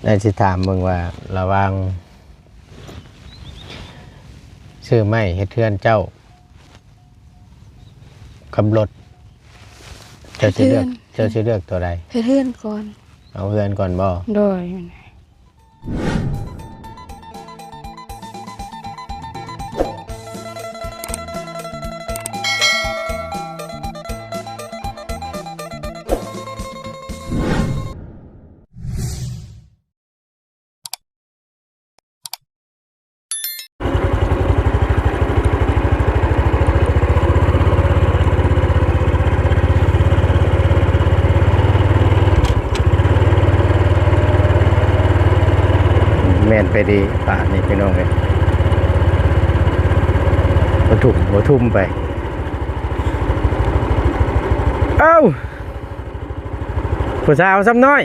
ອ້າຍຊິຖາມເບິ່ງວ່າ ລະຫວ່າງຊື້ໄມ້ເຮັດເຮືອນເຈົ້າກັບລົດ ເຈົ້າຊິເລືອກ ເຮັດເຮືອນ ເຈົ້າຊິເລືອກຕົວໃດ? ເຮັດເຮືອນກ່ອນ. ເອົາເຮືອນກ່ອນບໍ່? ໂດຍ. ແມ່ນໄປດີບາດນີ້ພີ່ນ້ອງເອີຍ ບໍ່ທຸ່ມ ບໍ່ທຸ່ມໄປ. ເອົ້າ ຜູ້ສາວຊຳນ້ອຍ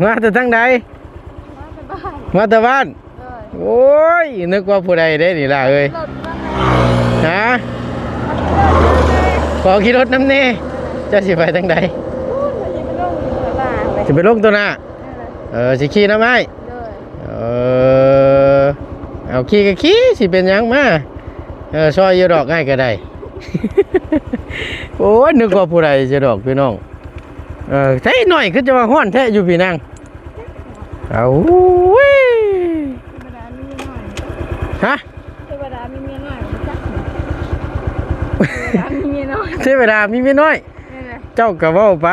ມາແຕ່ທາງໃດ? ມາແຕ່ບ້ານ ມາແຕ່ບ້ານ. ໂດຍ. ໂອ້ຍ ນຶກວ່າຜູ້ໃດເດ້ນີ້ລ່ະເອີຍ. ຮະ? ຂໍຂີ່ລົດນຳແດ່. ເຈົ້າຊິໄປທາງໃດ? ຊິໄປລົງຕົວໜ້າ. ເອີ ຊິຂີ່ນຳອ້າຍ. ໂດຍ. ເອີ ເອົາຂີ່ກໍຂີ່ ຊິເປັນຫຍັງ ມາ. ເອີ ຊ່ອຍຢູ່ດອກ ອ້າຍກໍໄດ້. ໂອ້ຍ ນຶກວ່າຜູ້ໃດຊະດອກພີ່ນ້ອງ. ເອີ ໃສໜ້ອຍ ຄືຈະວ່າຮ້ອນແທ້ຢູ່ພີ້ນາງ. ເອົາ ເທວະດາມີເມຍນ້ອຍ. ຮະ? ເທວະດາມີເມຍນ້ອຍ ບໍ່ຈັກ. ເທວະດາມີເມຍນ້ອຍ ເທວະດາມີເມຍນ້ອຍ. ແມ່ນແຫຼະ. ເຈົ້າກໍເວົ້າໄປ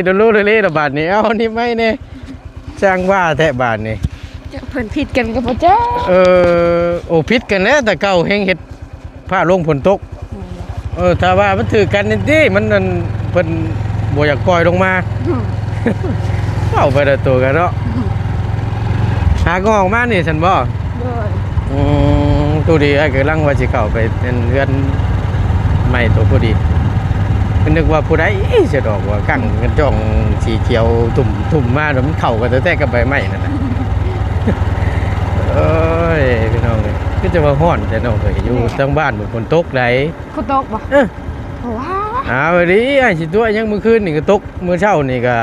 ໂດໂລເດເລລະບາດນີ້. ເອົາ ນີ້ໄມ້ແດ່. ຊ່າງວ່າແທ້ບາດນີ້. ຈັກເພິ່ນຜິດກັນກໍບໍ່ຈັກ. ເອີ ໂອ້ ຜິດກັນແຫຼະ ແຕ່ເກົ່າແຮງເຮັດ ຟ້າລົງຝົນຕົກ. ເອີ ຖ້າວ່າມັນຖືກກັນນີ້ຕິ ມັນ ອັນ ເພິ່ນບໍ່ຢາກປ່ອຍລົງມາ. ອືມ ເວົ້າໄປແຕ່ໂຕກັນເນາະ. ອືມ ຫາກໍອອກມານີ້ຊັ້ນບໍ່? ໂດຍ. ອືມ ໂຕດີ ອ້າຍກຳລັງວ່າຊິເຂົ້າໄປເຮືອນໃໝ່ໂຕພໍດີ ກໍນຶກວ່າຜູ້ໃດຊະດອກ ວ່າກັ້ງກັນຈ້ອງສີຂຽວທຸ່ມໆມາ ແລ້ວມັນເຂົ້າກັນແທ້ໆກັບໃບໄມ້ນັ້ນນະ. ໂອ້ຍ ພີ່ນ້ອງເອີຍ ຄືຈະວ່າຮ້ອນແທ້ເນາະ. ເອີຍ ຢູ່ ແມ່ນ ທາງບ້ານພຸ້ນ ຝົນຕົກໃດ. ຝົນຕົກບໍ່? ເອີ ໂອ້ ອ້າວ ດີ ອ້າຍຊິຕົວະຫຍັງ ມື້ຄືນນີ້ກໍຕົກ ມື້ເຊົ້ານີ້ກໍ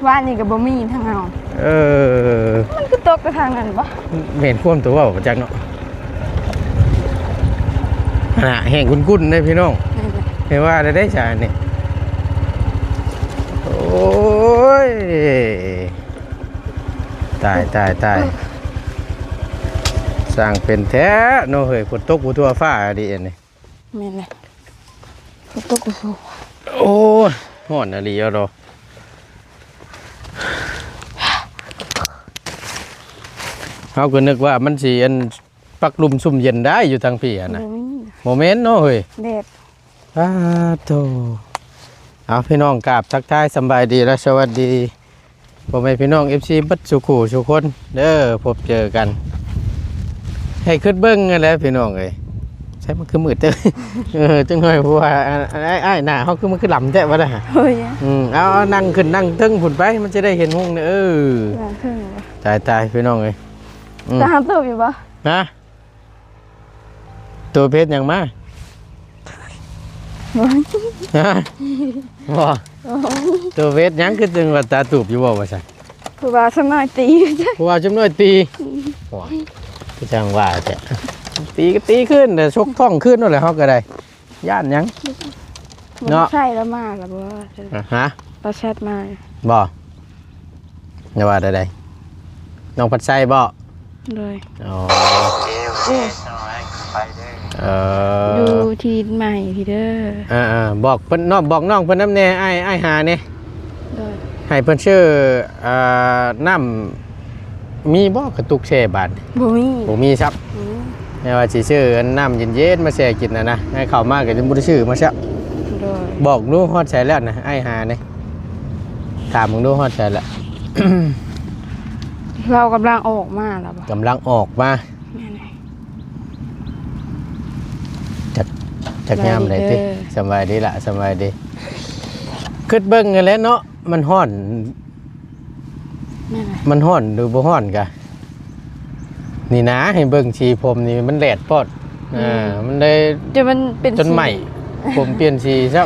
ວານນີ້ກໍບໍ່ມີທາງເຮົາ. ເອີ ມັນຄືຕົກແຕ່ທາງນັ້ນບໍ່? ແມ່ນຄວາມຕົວະບໍ່ຈັກເນາະ. ຫັ້ນນະ ແຮງກຸ້ນໆເດ້ພີ່ນ້ອງ. ແມ່ນແຫຼະ. ແມ່ນວ່າໄດ້ຊະນີ້. ໂອ້ຍ ຕາຍ ຕາຍ ຕາຍ ຊ່າງເປັນແທ້ເນາະເຮີ້ຍ. ຝົນຕົກບໍ່ທົ່ວຟ້າດີອັນນີ້. ແມ່ນແຫຼະ ຝົນຕົກບໍ່ທົ່ວ. ໂອ້ຍ ຮ້ອນອີ່ຫຼີເອົາດອກ. ເຮົາກໍນຶກວ່າມັນຊິ ອັນ ປັກລຸ່ມຊຸ່ມເຢັນໄດ້ຢູ່ທາງພີ້ຫັ້ນນະ. ບໍ່ມີ ບໍ່ແມ່ນເນາະເຮີ້ຍ. ແດດ ອ້າໂທ້. ເອົາ ພີ່ນ້ອງ ກາບທັກທາຍສຳບາຍດີ ແລະ ສະຫວັດດີ ພໍ່ແມ່ພີ່ນ້ອງ ເອັຟຊີ ເບິດສູ່ຄູ່ສູ່ຄົນເດີ. ພົບເຈີກັນ ໃຫ້ຄິດເບິ່ງຫັ້ນແຫຼະພີ່ນ້ອງເອີຍ. ໃສ ມັນຄືມືດແທ້. ເອີ ຈັກໜ້ອຍ ເພາະວ່າ ອັນ ອັນ ອ້າຍ ອ້າຍ ໜ້າເຮົາຄືມັນຄືດຳແທ້ວະນະ. ໂອ້ຍ ອືມ ເອົາ ເອົາ ນັ່ງຂຶ້ນ ນັ່ງເທິງພຸ້ນໄປ ມັນຈະໄດ້ເຫັນຫົງ. ເອີ ນັ່ງເທິງ. ຕາຍ ຕາຍ ພີ່ນ້ອງເອີຍ. ອືມ ຈະຫາຕູບຢູ່ບໍ່? ຮະ? ໂຕເພັດຫຍັງມາ? ບໍ່ ຮະ? ບໍ່ ບໍ່ ໂຕເພັດຫຍັງ ຄືຈັ່ງວ່າຕາຕູບຢູ່ບໍ່ວ່າຊັ້ນ? ຜູ້ບ່າວຊຳນ້ອຍຕີ ຜູ້ບ່າວຊຳນ້ອຍຕີ. ອືມ ໂອ້ຍ ຄືຈັ່ງວ່າແທ້ ຕີກໍຕີຄືນ ແຕ່ຊົກທ້ອງຄືນນັ້ນແຫຼະ ເຮົາກໍໄດ້ ຢ້ານຫຍັງເນາະ. ໃຊ້ລະມາລະບໍ່? ຮະ? ລາວແຊັດມາບໍ່? ຢ່າວ່າໃດໆ ນ້ອງພັດໄຊບໍ່? ໂດຍ. ອໍ ເອີ ຢູ່ທີ່ດິນໃໝ່ພີ້ເດີ. ເອີໆ ບອກເພິ່ນເນາະ ບອກນ້ອງເພິ່ນນຳແດ່ ອ້າຍ ອ້າຍຫາແດ່. ໂດຍ. ໃຫ້ເພິ່ນຊື້ ອ່າ ນ້ຳ ມີບໍ່ກະຕຸກແຊ່ບາດນີ້? ບໍ່ມີ ບໍ່ມີຊ້ຳ. ອືມ ແຕ່ວ່າຊິຊື້ອັນນ້ຳເຢັນໆມາແຊ່ກິນຫັ້ນນະ ໃຫ້ເຂົ້າມາກໍຍັງບໍ່ໄດ້ຊື້ມາຊ້ຳ. ໂດຍ. ບອກດູຮອດໃສແລ້ວນະ ອ້າຍຫານີ້ ຖາມເບິ່ງດູຮອດໃສແລ້ວ. ລາວກຳລັງອອກມາລະບໍ່? ກຳລັງອອກມາ. ແມ່ນແຫຼະ. ຈັກ ຈັກຍາມໃດຕິ? ສະບາຍດີລະ ສະບາຍດີ. ຄິດເບິ່ງຫັ້ນແຫຼະເນາະ ມັນຮ້ອນ ແມ່ນແຫຼະ ມັນຮ້ອນຫຼືບໍ່ຮ້ອນກະ ນີ້ນາ ໃຫ້ເບິ່ງສີຜົມນີ້ ມັນແດດໂພດ. ອືມ ເອີ ມັນໄດ້ ຈົນມັນເປັນ ຈົນໃໝ່ ສີ ຜົມປ່ຽນສີຊະ.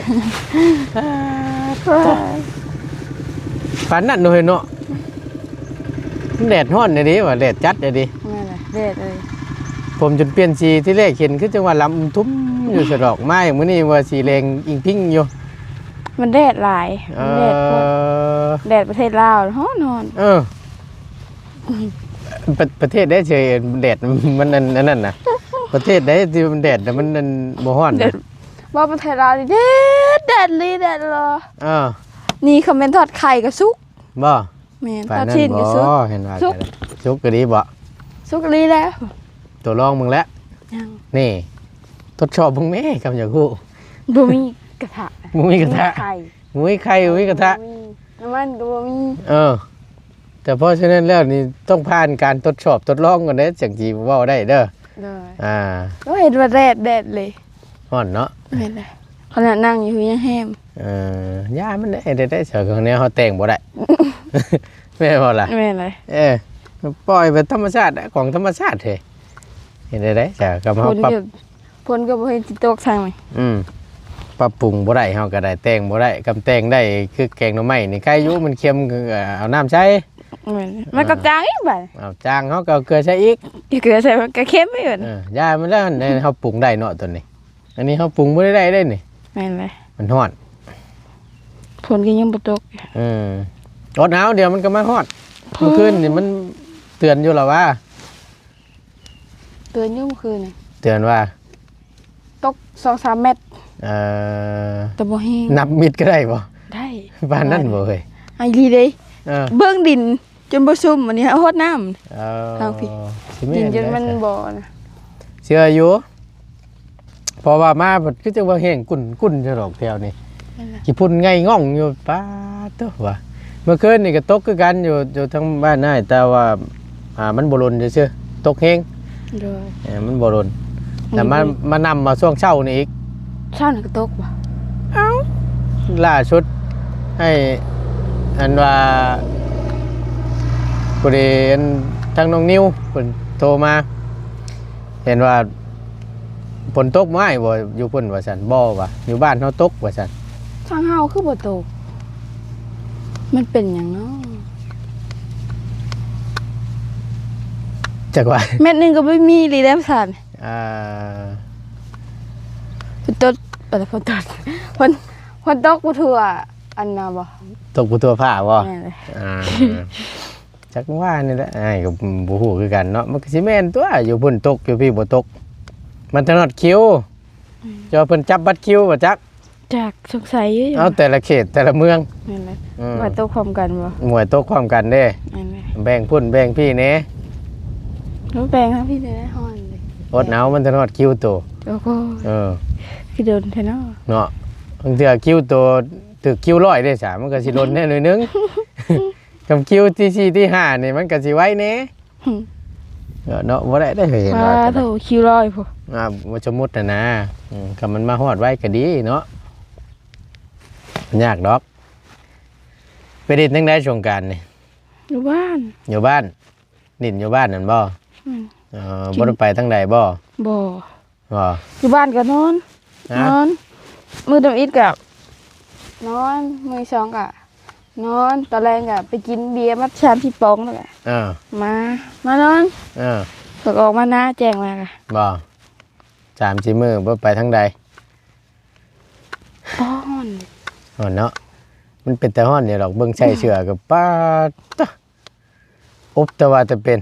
ປານນັ້ນເນາະເຮີ້ຍເນາະ. ແດດຮ້ອນແທ້ເດ ວ່າແດດຈັດແທ້ເດ. ແມ່ນແຫຼະ ແດດເລີຍ. ຜົມຈົນປ່ຽນສີ ທີແລກເຫັນຄືຈັ່ງວ່າລຳທຸ່ມຢູ່ສະດອກ ມາມື້ນີ້ວ່າສີແດງອິງພິງຢູ່. ມັນແດດຫຼາຍ ເອີ ມັນແດດໂພດ ແດດປະເທດລາວຮ້ອນໆ. ເອີ ປະ ປະເທດໃດເຊີຍແດດມັນອັນ ອັນນັ້ນນະ ປະເທດໃດທີ່ມັນແດດນະ ມັນອັນບໍ່ຮ້ອນນະ? ແດດ ວ່າປະເທດລາວນີ້ແດດ ແດດອີ່ຫຼີ ແດດຫຼໍ. ເອີ ນີ້ຄຳແມ່ນທອດໄຂ່ກໍສຸກ. ບໍ່ ແມ່ນ ປານນັ້ນບໍ່? ທອດຊີ້ນກໍສຸກ ເຫັນວ່າ ສຸກ ສຸກອີ່ຫຼີບໍ່? ສຸກອີ່ຫຼີແລ້ວ ທົດລອງເບິ່ງແຫຼະ. ຍັງ ນີ້ ທົດສອບເບິ່ງແມ້ ຄຳຢາກຮູ້. ບໍ່ມີກະທະ ບໍ່ມີກະທະ ບໍ່ມີໄຂ່ ບໍ່ມີໄຂ່ ບໍ່ມີກະທະ ບໍ່ມີ ນ້ຳມັນກໍບໍ່ມີ. ເອີ ແຕ່ເພາະສະນັ້ນແລ້ວນີ້ ຕ້ອງຜ່ານການທົດສອບທົດລອງກ່ອນເດ້ ຈັ່ງຊິເວົ້າໄດ້ເດີ. ໂດຍ ອ່າ ໂອ້ ເຫັນວ່າແດດ ແດດເລີຍ. ຮ້ອນເນາະ. ແມ່ນແຫຼະ ຂະໜາດນັ່ງຢູ່ຍັງແຮມ. ເອີ ຢ່າມັນໄດ້ ໄດ້ ໄດ້ ເຈົ້າ ແນວເຮົາແຕ່ງບໍ່ໄດ້ ແມ່ນບໍ່ລະ? ແມ່ນເລີຍ. ເອີ ປ່ອຍໄປທຳມະຊາດ ຂອງທຳມະຊາດເດ ເຮັດໄດ້ໃດ ເຈົ້າ ກໍມາ ຝົນ ປັບ ກໍ ຝົນກໍບໍ່ເຫັນຊິຕົກຊ່າງ. ອືມ ປັບປຸງບໍ່ໄດ້ ເຮົາກໍໄດ້ ແຕ່ງບໍ່ໄດ້. ກຳແຕ່ງໄດ້ຄືແກງໜໍ່ໄມ້ນີ້ ໄຄຢູ່ ມັນເຄັມ ກໍເອົານ້ຳໃສ່. ແມ່ນ ມັນກໍຈາງອີກບາດ ເອົາ ຈາງ ເຮົາກໍເອົາເກືອໃສ່ອີກ ເກືອໃສ່ມັນກໍເຄັມອີກ. ເອີ ຢ່າມັນແລ້ວ ເຮົາປຸງໄດ້ເນາະຕົວນີ້. ອັນນີ້ເຮົາປຸງບໍ່ໄດ້ໄດ້ເດ້ນີ້. ແມ່ນເລີຍ ມັນຮ້ອນ ຝົນກໍຍັງບໍ່ຕົກ. ເອີ ອົດເອົາ ດຽວມັນກໍມາຮອດ. ເມື່ອຄືນນີ້ມັນເຕືອນຢູ່ລະວ່າ ເຕືອນຢູ່ເມື່ອຄືນນີ້ ເຕືອນວ່າຕົກສອງສາມແມັດ. ເອີ ແຕ່ບໍ່ແຮງ ນັບມິດກໍໄດ້ບໍ່? ໄດ້ ປານນັ້ນບໍ່ເອີຍ? ອີ່ຫຼີເດ້. ເອີ ເບິ່ງດິນ ຈົນບໍ່ຊຸ່ມ ອັນນີ້ຮອດນ້ຳ. ເອີ ທາງພີ້ ຊິແມ່ນ ດິນຈົນມັນບໍ່ນະ ເຊື່ອຢູ່ ເພາະວ່າມາພັດຄືຈັ່ງວ່າແຫ້ງກຸ້ນໆ ຊະດອກແຖວນີ້. ແມ່ນລະ ຂີ້ຝຸ່ນໄງ່ງ່ອງຢູ່. ປາດໂທ້ວ່າ ເມື່ອຄືນນີ້ກໍຕົກຄືກັນຢູ່ ຢູ່ທາງບ້ານອ້າຍ ແຕ່ວ່າ ອ່າ ມັນບໍ່ດົນຊື່ໆ ຕົກແຮງ. ໂດຍ ເອີ ມັນບໍ່ດົນ ແຕ່ມາ ມານຳມາຊ່ວງເຊົ້ານີ້ອີກ. ເຊົ້ານີ້ກໍຕົກບໍ່? ເອົ້າ ລ່າສຸດໃຫ້ ອັນວ່າ ຜູ້ໃດ ອັນ ທາງນ້ອງນິວເພິ່ນໂທມາ ເຫັນວ່າຝົນຕົກບໍ່ອ້າຍ ບໍ່ຢູ່ພຸ້ນວ່າຊັ້ນ. ບໍ່ວ່າ ຢູ່ບ້ານເຮົາຕົກວ່າຊັ້ນ. ທາງເຮົາຄືບໍ່ຕົກ ມັນເປັນຫຍັງເນາະ? ຈັກວ່າ ແມັດໜຶ່ງກໍບໍ່ມີອີ່ຫຼີແລ້ວຊັ້ນ. ອ່າ ຝົນຕົກ ເອີ ຝົນຕົກ ຝົນ ຝົນຕົກບໍ່ທົ່ວອັນນະບໍ່? ຕົກບໍ່ທົ່ວຟ້າບໍ່? ແມ່ນເລີຍ. ອ່າ ຈັກວ່ານີ້ແຫຼະ ອ້າຍກໍບໍ່ຮູ້ຄືກັນເນາະ. ມັນກໍຊິແມ່ນຕົວະ ຢູ່ພຸ້ນຕົກ ຢູ່ພີ້ບໍ່ຕົກ ມັນຖະໜອດຄິວ. ອືມ ເຈົ້າເພິ່ນຈັບບັດຄິວບໍ່ຈັກ? ຈັກ ສົງໄສຢູ່. ເອົາ ແຕ່ລະເຂດ ແຕ່ລະເມືອງ. ແມ່ນແຫຼະ. ອືມ ວ່າຕົກພ້ອມກັນບໍ່? ໝວຍຕົກພ້ອມກັນເດ້. ແມ່ນແຫຼະ. ແບ່ງພຸ້ນແບ່ງພີ້ແດ່. ໂອ້ ແບ່ງທາງພີ້ແດ່ ຮ້ອນເດ້. ອົດເອົາ ມັນຖະໜອດຄິວໂຕ. ໂອ້ໂຫ ເອີ ຄືດົນແທ້ເນາະ ເນາະ. ບາງເທື່ອຄິວໂຕຖືກຄິວຮ້ອຍເດ້ສາ ມັນກໍຊິດົນແດ່ໜ້ອຍໜຶ່ງ. ຄຳຄິວທີສີ່ທີຫ້ານີ້ມັນກໍຊິໄວແດ່. ເອີ ເນາະ ບໍ່ໄດ້ໄດ້ເຫັນວ່າ ໂອ້ໂຫ ຄິວຮ້ອຍພຸ້ນ. ອ່າ ບໍ່ ສົມມຸດຫັ້ນນະ. ອືມ ຄັນມັນມາຮອດໄວກໍດີເນາະ ບໍ່ຍາກດອກ. ໄປຫຼິ້ນທາງໃດສົງການນີ້? ຢູ່ບ້ານ. ຢູ່ບ້ານ ຫຼິ້ນຢູ່ບ້ານນັ້ນບໍ່? ອືມ ເອີ ກິນ ບໍ່ໄດ້ໄປທາງໃດບໍ່? ບໍ່. ບໍ່ ຢູ່ບ້ານກໍນອນ. ຮະ? ນອນ ມື້ທຳອິດກໍນອນ ມື້ສອງກໍນອນ ຕອນແລງກໍໄປກິນເບຍມາສາມສີ່ປ໋ອງແລ້ວກໍ ເອີ ມາ ມານອນ. ເອີ ກໍອອກມານາແຈ້ງມາກໍ ບໍ່ ສາມສີ່ມື້ບໍ່ໄປທາງໃດ? ຮ້ອນ ຮ້ອນເນາະ. ມັນເປັນຕາຮ້ອນຢູ່ດອກ ເບິ່ງໃສ່ເສື້ອກໍ ປາດ ອົບແຕ່ວ່າແຕ່ເປັນ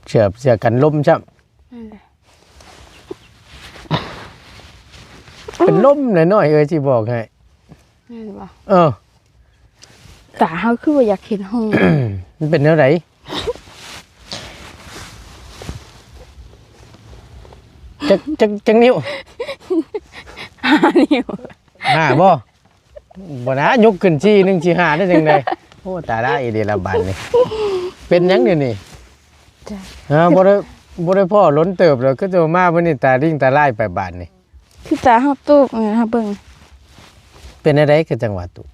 ເສື້ອ ເສື້ອກັນລົມຊ້ຳ. ນັ້ນແຫຼະ ເປັນລົມນ້ອຍໆ ເອີຍ ຊິບອກໃຫ້. ແມ່ນບໍ່? ເອີ ຕາເຮົາຄືວ່າຢາກເຫັນຫ້ອງ. ມັນເປັນແນວໃດ? ຈັກ ຈັກ ຈັກນິ້ວ? ຫ້ານິ້ວ. ຫ້າບໍ່? ບໍ່ນະ ຍົກຂຶ້ນສີ່ໜຶ່ງສີ່ຫ້າໄດ້ຈັ່ງໃດ? ໂອ້ ຕາລາຍອີ່ຫຼີລະບາດນີ້. ເປັນຫຍັງດຽວນີ້? ຈັກ ຮະ? ບໍ່ໄດ້ ບໍ່ໄດ້ພໍ້ດົນເຕີບແລ້ວ ຄືໂຕມາມື້ນີ້ຕາລິງຕາລາຍໄປບາດນີ້. ຄືຕາເຮົາຕົກນີ້ ເຮົາເບິ່ງ. ເປັນແນວໃດຄືຈັ່ງວ່າຕົກ?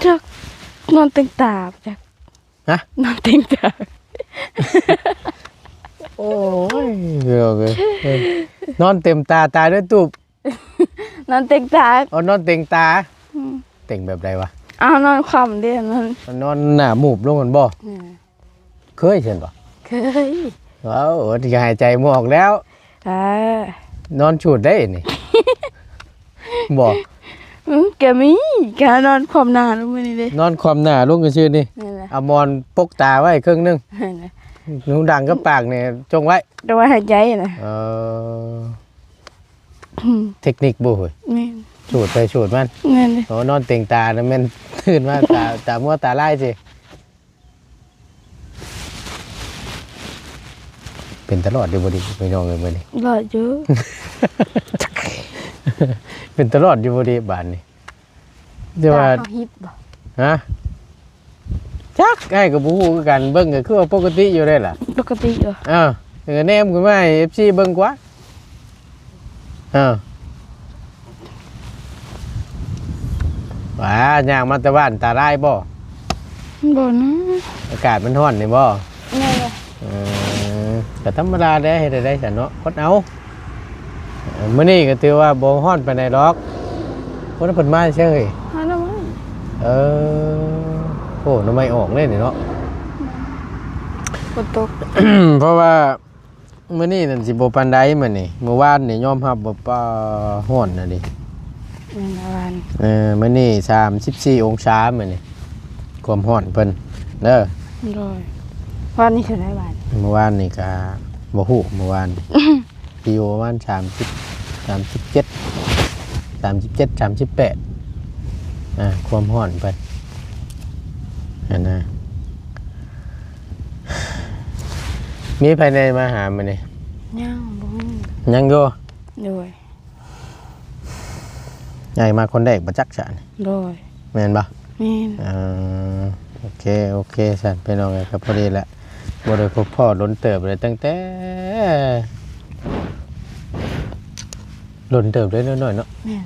ຈັກ ນອນເຕັງຕາ ຈັກ. ຮະ? ນອນເຕັງຕາ. ໂອ້ຍ ເອີ ນອນເຕັມຕາ ຕາດ້ວຍຕູບ. ນອນເຕັງຕາ. ອໍ ນອນເຕັງຕາ. ອືມ ເຕັງແບບໃດວະ? ອ້າວ ນອນຄວ່ຳເດ້ ນອນ ນອນໜ້າມູບລົງຫັ້ນບໍ່? ເອີ ເຄີຍຊັ້ນບໍ່? ເຄີຍ. ເວົ້າ ຈະຫາຍໃຈບໍ່ອອກແລ້ວ. ເອີ ນອນສູດໄດ້ນີ້ ບໍ່? ອືມ ກະມີ ກະນອນຄວ່ຳໜ້າລົງມື້ນີ້ເດ້ ນອນຄວ່ຳໜ້າລົງຊື່ໆນີ້. ນັ້ນແຫຼະ ເອົາໝອນປົກຕາໄວ້ເຄິ່ງໜຶ່ງ ນັ້ນແຫຼະ ຫູດັງກັບປາກນີ້ຈົ່ງໄວ້ ແຕ່ວ່າຫາຍໃຈນະ. ເອີ ເຕັກນິກບໍ່ເຮີ້ຍ? ແມ່ນ ສູດໃຜສູດມັນ. ແມ່ນເດ້ ໂອ້ ນອນເຕັງຕານະແມ່ນຕື່ນມາຕາ ຕາມົວຕາລາຍຊິ. ເປັນຕະຫຼອດຢູ່ບໍ່ດີ ພີ່ນ້ອງເອີຍ ມື້ນີ້? ຫຼອດຢູ່ ເປັນຕະຫຼອດຢູ່ບໍ່ດີບາດນີ້? ແຕ່ວ່າ ຕາເຮົາຮິບບໍ່? ຮະ? ຈັກ ອ້າຍກໍບໍ່ຮູ້ຄືກັນ ເບິ່ງກໍຄືວ່າປົກກະຕິຢູ່ເດ້ລະ. ປົກກະຕິຢູ່. ເອີ ກໍແນມຂຶ້ນມາໃຫ້ເອັຟຊີເບິ່ງກວ່າ. ເອີ ຫວາ ຍ່າງມາແຕ່ບ້ານຕາລາຍບໍ່? ບໍ່ນະ ອາກາດມັນຮ້ອນນີ້ບໍ່? ແມ່ນແຫຼະ. ເອີ ກໍທຳມະດາແຫຼະ ເຮັດໄດ້ຊັ້ນເນາະ ອົດເອົາ. ເອີ ມື້ນີ້ກໍຖືວ່າບໍ່ຮ້ອນປານໃດດອກ. ຄົນເພິ່ນມາໃສເຮີ້ຍ? ຫາໜໍ່ໄມ້. ເອີ ໂອ້ ໜໍ່ໄມ້ອອກເດ້ນີ້ເນາະ ຝົນຕົກ. ເພາະວ່າ ມື້ນີ້ນັ້ນຊິບໍ່ປານໃດມື້ນີ້ ມື້ວານນີ້ຍອມຮັບວ່າ ປ້າ ຮ້ອນນະເດ. ແມ່ນ ເມື່ອວານ ເອີ ມື້ນີ້ສາມສິບສີ່ອົງສາມື້ນີ້ ຄວາມຮ້ອນເພິ່ນເດີ. ໂດຍ ວານນີ້ເທົ່າໃດວານ? ເມື່ອວານນີ້ກະບໍ່ຮູ້ ເມື່ອວານນີ້ ຢູ່ປະມານສາມສິບ ສາມສິບເຈັດ ສາມສິບເຈັດ ສາມສິບແປດ ອ່າ ຄວາມຮ້ອນເພິ່ນຫັ້ນນະ. ມີໃຜແດ່ມາຫາມື້ນີ້? ຍັງ ບໍ່ມີ. ຍັງຢູ່? ໂດຍ. ອ້າຍມາຄົນແລກບໍ່ຈັກຊະນີ້? ໂດຍ. ແມ່ນບໍ່? ແມ່ນ. ເອີ ໂອເຄ ໂອເຄ ຊັ້ນພີ່ນ້ອງເອີຍ ກໍພໍດີແຫຼະ ບໍ່ໄດ້ພົບພໍ້ດົນເຕີບເລີຍ ຕັ້ງແຕ່ ດົນເຕີບເລີຍ ນ້ອຍໆເນາະ. ແມ່ນ.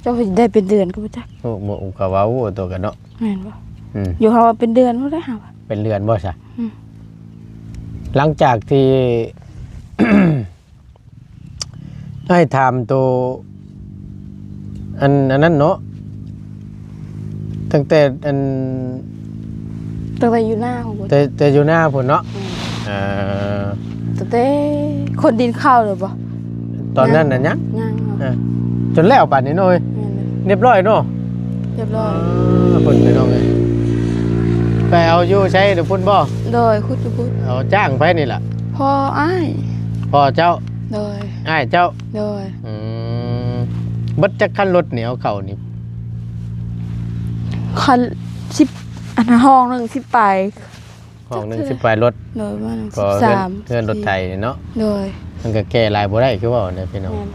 ເຈົ້າໄດ້ເປັນເດືອນກໍບໍ່ຈັກ. ໂອ້ ບໍ່ ກໍເວົ້າຕົວກັນເນາະ. ແມ່ນບໍ່? ອືມ ຢູ່ເຮົາວ່າເປັນເດືອນພຸ້ນແຫຼະ ເຮົາວ່າ. ເປັນເດືອນບໍ່ຊະ? ອືມ ຫຼັງຈາກທີ່ ອ້າຍຖາມໂຕ ອັນ ອັນນັ້ນເນາະ ຕັ້ງແຕ່ ອັນ ຕັ້ງແຕ່ຢູ່ນາພຸ້ນ ແຕ່ ແຕ່ຢູ່ນາພຸ້ນເນາະ. ອືມ ເອີ ຕັ້ງແຕ່ຂົນດິນເຂົ້າເລີຍບໍ່? ຕອນນັ້ນນະ ຍັງ ຍັງ ຍັງເນາະ. ເອີ ຈົນແລ້ວປານນີ້ເນາະເອີຍ. ແມ່ນເລີຍ. ຮຽບຮ້ອຍເນາະ? ຮຽບຮ້ອຍ. ເອີ ພຸ້ນພີ່ນ້ອງເອີຍ ໄປເອົາຢູ່ໃສ ຢູ່ພຸ້ນບໍ່? ໂດຍ ຂຸດຢູ່ພຸ້ນ. ເອົາຈ້າງໃຜນີ້ລະ? ພໍ່ອ້າຍ. ພໍ່ເຈົ້າ? ໂດຍ. ອ້າຍເຈົ້າ? ໂດຍ. ອືມ ເບິດຈັກຄັນລົດນີ້ ເອົາເຂົ້ານີ້? ຄັນສິບ ອັນ ຫ້ອງໜຶ່ງສິບປາຍ. ຫ້ອງໜຶ່ງສິບປາຍລົດ. ໂດຍ ປະມານ ເພາະເຮືອນ ສິບສາມ ເຮືອນລົດໄຖນີ້ເນາະ. ໂດຍ. ມັນກໍແກ່ຫຼາຍບໍ່ໄດ້ ຄືເວົ້ານະພີ່ນ້ອງ. ແມ່ນ.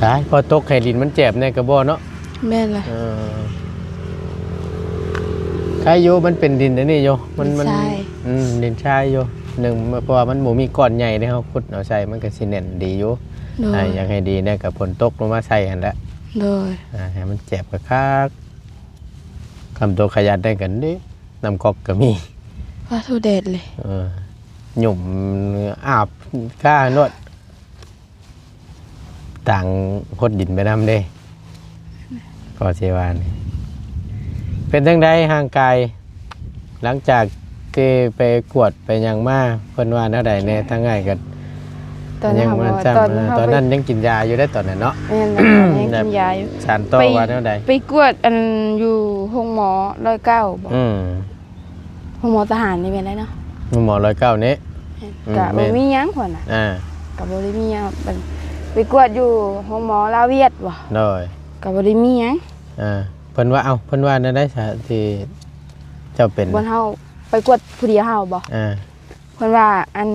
ຕາຍ ພໍຕົກໃຫ້ດິນມັນແຈບແດ່ກໍບໍ່ເນາະ. ແມ່ນລະ. ເອີ ໃຄຢູ່ ມັນເປັນດິນອັນນີ້ຢູ່ ມັນ ມັນ ດິນຊາຍ. ອືມ ດິນຊາຍຢູ່ ໜຶ່ງ ເພາະວ່າມັນບໍ່ມີກ້ອນໃຫຍ່ເດ້ ເຮົາຂຸດເອົາໃສ່ ມັນກໍຊິແໜ້ນດີຢູ່. ໂດຍ. ອ່າ ຢາກໃຫ້ດີແດ່ກໍຝົນຕົກລົງມາໃສ່ຫັ້ນແຫຼະ. ໂດຍ. ອ່າ ໃຫ້ມັນແຈບຄັກໆ ຄຳໂຕຂະຫຍັນໄດ້ກັນເດ້. ນ້ຳກັອກກໍມີ. ປາໂທ ແດດເລີຍ. ເອີ ຫຍຸ້ມອາບກາໂລດ ຕ່າງຫົດດິນໄປນຳເດ້. ກໍຊິວ່ານີ້ ເປັນຈັ່ງໃດຮ່າງກາຍ ຫຼັງຈາກທີ່ໄປກວດໄປຫຍັງມາ ເພິ່ນວ່າແນວໃດແດ່? ທາງອ້າຍກໍ ຕອນນັ້ນ ຍັງມາ ເຮົາ ຕອນ ເອີ ເຮົາ ຕອນນັ້ນຍັງກິນຢາຢູ່ເດ້ ຕອນນັ້ນເນາະ. ແມ່ນແຫຼະ ຕອນນັ້ນຍັງກິນຢາຢູ່. ແບບສານຕໍ່ ໄປ ວ່າແນວໃດ? ໄປກວດອັນຢູ່ໂຮງໝໍຮ້ອຍເກົ້າບໍ່? ອືມ ໂຮງໝໍທະຫານນີ້ແມ່ນໄດ໋ເນາະ? ໂຮງໝໍຮ້ອຍເກົ້ານີ້. ແມ່ນ. ອືມ ກະ ແມ່ນ ບໍ່ມີຫຍັງພຸ້ນນະ. ອ່າ ກະບໍ່ໄດ້ມີຫຍັງ. ໄປກວດຢູ່ໂຮງໝໍລາວຫວຽດບໍ່? ໂດຍ. ກະບໍ່ໄດ້ມີຫຍັງ. ອ່າ ເພິ່ນວ່າ ເອົ້າ ເພິ່ນວ່າແນວໃດຊະ ທີ່ເຈົ້າເປັນ? ບ່ອນເຮົາໄປກວດຜູ້ດຽວເຮົາບໍ່? ອ່າ ເພິ່ນວ່າ ອັນ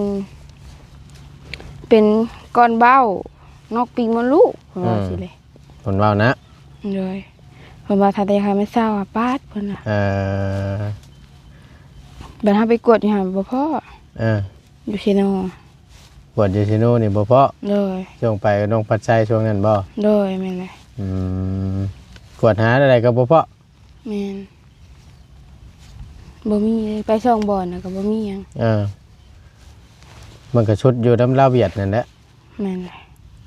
ເປັນກ້ອນເບົ້າ ນອກປີກມົດລູກ ເພິ່ນວ່າ ອືມ ຊີ້ເດ້. ເພິ່ນເວົ້ານະ. ໂດຍ. ເພິ່ນວ່າຖ້າໄດ້ໃຫ້ມັນເຊົາ ອາ ປາດ ເພິ່ນວ່າ. ເອີ ບັດເຮົາໄປກວດຢູ່ຫັ້ນບໍ່ພໍ້. ເອີ ຢູ່ເຊໂນ. ກວດຢູ່ເຊໂນນີ້ບໍ່ພໍ້. ໂດຍ. ຊ່ວງໄປໜອງພັດໄຊຊ່ວງນັ້ນບໍ່? ໂດຍ ແມ່ນແຫຼະ. ອືມ ກວດຫາແນວໃດກໍບໍ່ພໍ້. ແມ່ນ. ບໍ່ມີເລີຍ ໄປສອງບ່ອນນະກໍບໍ່ມີຫຍັງ. ເອີ ມັນກໍຊຸດຢູ່ນຳລາວຫວຽດນັ້ນແຫຼະ. ແມ່ນແຫຼະ.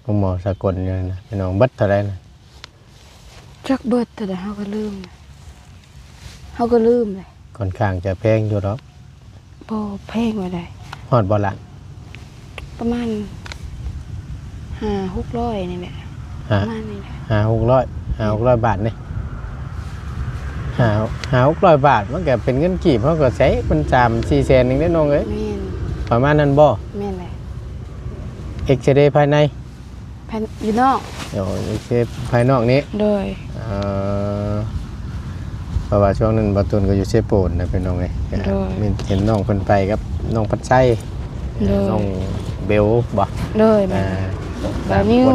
ໂຮງໝໍສາກົນຢູ່ນັ້ນນະ ພີ່ນ້ອງ. ເບິດເທົ່າໃດນະ? ຈັກເບິດເທົ່າໃດ ເຮົາກໍລືມ. ເຮົາກໍລືມເລີຍ. ຂ້ອນຂ້າງຈະແພງຢູ່ດອກ. ບໍ່ແພງປານໃດ. ຮອດບໍ່ລະ? ປະມານຫ້າຫົກຮ້ອຍນີ້ແຫຼະ. ຫ້າ ປະມານນີ້ແຫຼະ. ຫ້າຫົກຮ້ອຍ ຫ້າຫົກຮ້ອຍບາດນີ້. ຫ້າ ຫ້າຫົກຮ້ອຍບາດ ມັນກໍເປັນເງິນກີບ ເຮົາກໍໃຊ້ມັນສາມສີ່ແສນໜຶ່ງເດ້ນ້ອງເອີຍ. ແມ່ນ. ປະມານນັ້ນບໍ່? ແມ່ນແຫຼະ. ເອັກຊະເຣພາຍໃນ? ພາຍ ຢູ່ນອກ. ໂອ້ ເອັກຊະເຣພາຍນອກນີ້? ໂດຍ. ເອີ ເພາະວ່າຊ່ວງນັ້ນບ່າວຕຸນກໍຢູ່ເຊໂປນນະ ພີ່ນ້ອງເອີຍ. ໂດຍ. ມີ ເຫັນນ້ອງເພິ່ນໄປກັບນ້ອງພັດໄຊ. ໂດຍ. ນ້ອງເບວບໍ່? ໂດຍ. ອ່າ ບ່າວນິວ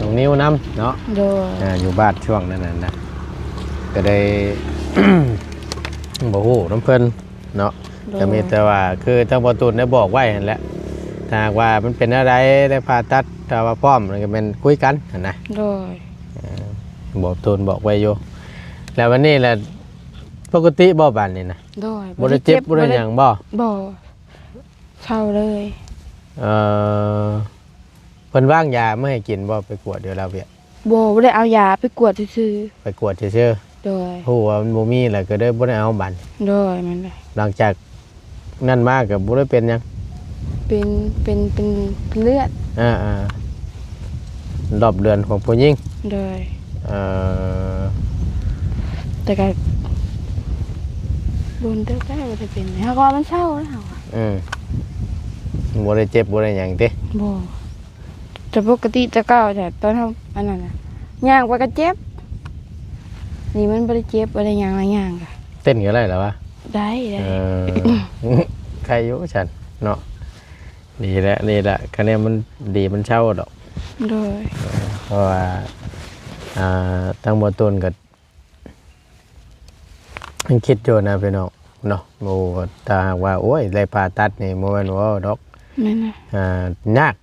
ນ້ອງນິວນຳເນາະ. ໂດຍ. ອ່າ ຢູ່ບ້ານຊ່ວງນັ້ນນະ ກໍໄດ້ ບໍ່ຮູ້ນຳເພິ່ນເນາະ. ໂດຍ. ກໍມີແຕ່ວ່າ ຄືທາງບ່າວຕຸນໄດ້ບອກໄວ້ຫັ້ນແຫຼະ ຖ້າຫາກວ່າມັນເປັນແນວໃດ ໄດ້ຜ່າຕັດ ຖ້າວ່າພ້ອມ ກໍແມ່ນຄຸຍກັນຫັ້ນນະ. ໂດຍ. ເອີ ບ່າວຕຸນບອກໄວ້ຢູ່. ແລ້ວວັນນີ້ລະ ປົກກະຕິບໍ່ບາດນີ້ນະ? ໂດຍ. ບໍ່ໄດ້ເຈັບ ບໍ່ໄດ້ ບໍ່ໄດ້ຫຍັງບໍ່? ບໍ່. ເຊົາເລີຍ. ເອີ ເພິ່ນວາງຢາມາໃຫ້ກິນບໍ່? ໄປກວດຢູ່ລາວວຽກ? ບໍ່ ບໍ່ໄດ້ເອົາຢາ ໄປກວດຊື່ໆ. ໄປກວດຊື່ໆ. ໂດຍ. ຮູ້ວ່າມັນບໍ່ມີແລ້ວ ກໍເລີຍບໍ່ໄດ້ເອົາບາດ. ໂດຍ. ແມ່ນແຫຼະ. ຫຼັງຈາກນັ້ນມາກໍບໍ່ໄດ້ເປັນຫຍັງ? ເປັນ ເປັນ ເປັນ ເປັນເລືອດ. ອ່າໆ ລອບເດືອນຂອງຜູ້ຍິງ. ໂດຍ. ເອີ ແຕ່ກໍດົນເຕີບແລ້ວບໍ່ໄດ້ເປັນ. ເຮົາກໍວ່າມັນເຊົາແລ້ວ. ອືມ ບໍ່ໄດ້ເຈັບ ບໍ່ໄດ້ຫຍັງຕິ? ບໍ່. ແຕ່ປົກກະຕິແຕ່ເກົ່າ ແຕ່ຕອນເຮົາອັນນັ້ນນະ ຍ່າງໄປກໍເຈັບ. ນີ້ມັນບໍ່ໄດ້ເຈັບ ບໍ່ໄດ້ຫຍັງ ລະຍ່າງກໍ ເຕັ້ນກໍໄດ້ລະວະ? ໄດ້ ໄດ້. ເອີ ໄຄຢູ່ຊັ້ນເນາະ. ດີແຫຼະ ດີແຫຼະ ຄະແນນມັນດີ ມັນເຊົາດອກ. ໂດຍ. ເອີ ເພາະວ່າ ອ່າ ທາງບ່າວຕຸນກໍ ຍັງຄິດຢູ່ນະພີ່ນ້ອງເນາະ. ໂອ້ ຖ້າຫາກວ່າ ໂອ້ຍ ໄດ້ຜ່າຕັດນີ້ ບໍ່ແມ່ນເວົ້າດອກ. ແມ່ນນະ. ອ່າ ຍາກ.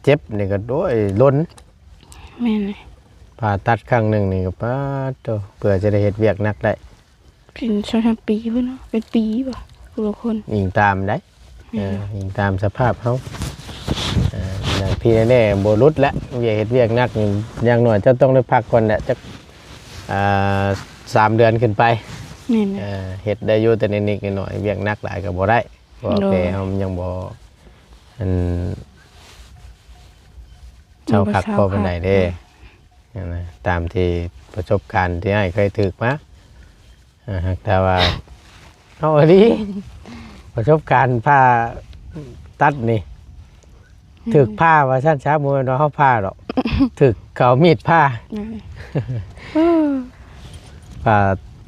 ເຈັບນີ້ກໍ ໂອ້ຍ ລົນ. ແມ່ນນະ. ຜ່າຕັດຄັ້ງໜຶ່ງນີ້ກໍ ປາດໂທ້ ເພື່ອຈະໄດ້ເຮັດວຽກໜັກໄດ້ ເປັນສອງສາມປີພຸ້ນເນາະ. ເປັນປີບໍ່ ຜູ້ລາງຄົນ ອີງຕາມໃດ. ແມ່ນ. ເອີ ອີງຕາມສະພາບເຮົາ. ເອີ ແລ້ວທີ່ແນ່ໆ ບໍ່ຫຼຸດແຫຼະ ວຽກ ເຮັດວຽກໜັກນີ້ ຢ່າງໜ້ອຍເຈົ້າຕ້ອງໄດ້ພັກກ່ອນແຫຼະ ຈັກ ອ່າ ສາມເດືອນຂຶ້ນໄປ. ແມ່ນ. ເອີ ເຮັດໄດ້ຢູ່ແຕ່ນິດໆໜ້ອຍໆ ວຽກໜັກຫຼາຍກໍບໍ່ໄດ້ ເພາະວ່າ ໂດຍ ແຜເຮົາມັນຍັງບໍ່ ອັນ ເຊົາຄັກພໍປານໃດເດ້. ນັ້ນນະ ຕາມທີ່ປະສົບການທີ່ອ້າຍເຄີຍຖືກມາ. ອ່າ ຫາກແຕ່ວ່າ ເອົາອີ່ຫຼີ ປະສົບການຜ່າຕັດນີ້ ອືມ ຖືກຜ່າວ່າຊັ້ນຊະ ບໍ່ແມ່ນວ່າເຮົາຜ່າດອກ ຖືກເຂົາມີດຜ່າ. ອືມ ຜ່າ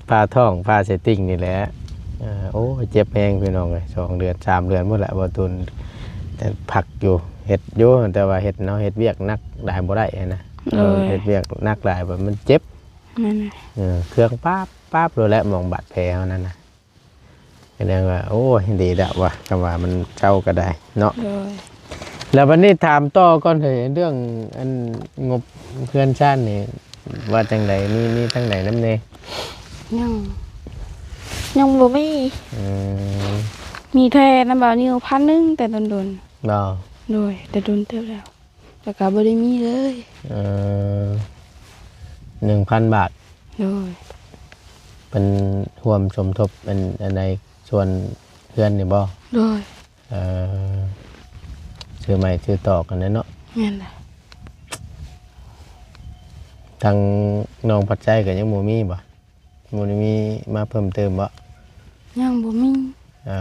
ຜ່າທ້ອງ ຜ່າໄສ້ຕິ່ງນີ້ແຫຼະ. ເອີ ໂອ້ຍ ເຈັບແຮງພີ່ນ້ອງເອີຍ ສອງເດືອນ ສາມເດືອນພຸ້ນແຫຼະ ບ່າວຕຸນ ແຕ່ພັກຢູ່ ເຮັດຢູ່ ແຕ່ວ່າເຮັດເນາະ ເຮັດວຽກໜັກຫຼາຍບໍ່ໄດ້ຫັ້ນນະ. ໂດຍ. ເອີ ເຮັດວຽກໜັກຫຼາຍ ແບບມັນເຈັບ. ແມ່ນ. ເອີ ເຄື່ອງປາບ ປາບໂລດແຫຼະ ໝ່ອງບາດແຜເຮົານັ້ນນະ. ສະແດງວ່າ ໂອ້ຍ ດີແລ້ວວ່າ ຄຳວ່າມັນເຊົາກໍໄດ້ເນາະ. ໂດຍ. ແລ້ວບັດນີ້ຖາມຕໍ່ກ່ອນເຖິງເລື່ອງອັນງົບເຮືອນຊານນີ້ ວ່າຈັ່ງໃດ ມີ ມີທາງໃດນຳແດ່? ຍັງ ຍັງບໍ່ມີ. ອືມ ມີແຕ່ນຳບ່າວນິວພັນໜຶ່ງ ແຕ່ດົນໆ. ບໍ່? ໂດຍ ແຕ່ດົນເຕີບແລ້ວ ແລ້ວກໍບໍ່ໄດ້ມີເລີຍ. ເອີ ໜຶ່ງພັນບາດ. ໂດຍ. ເປັນຮ່ວມສົມທົບອັນ ອັນໃດ ສ່ວນເຮືອນນີ້ບໍ່? ໂດຍ. ເອີ ຊື້ໄມ້ຊື້ຕອກຫັ້ນແຫຼະເນາະ. ແມ່ນແຫຼະ. ທາງນ້ອງພັດໄຊກໍຍັງບໍ່ມີບໍ່? ບໍ່ໄດ້ມີມາເພີ່ມເຕີມບໍ່? ຍັງບໍ່ມີ. ເອີ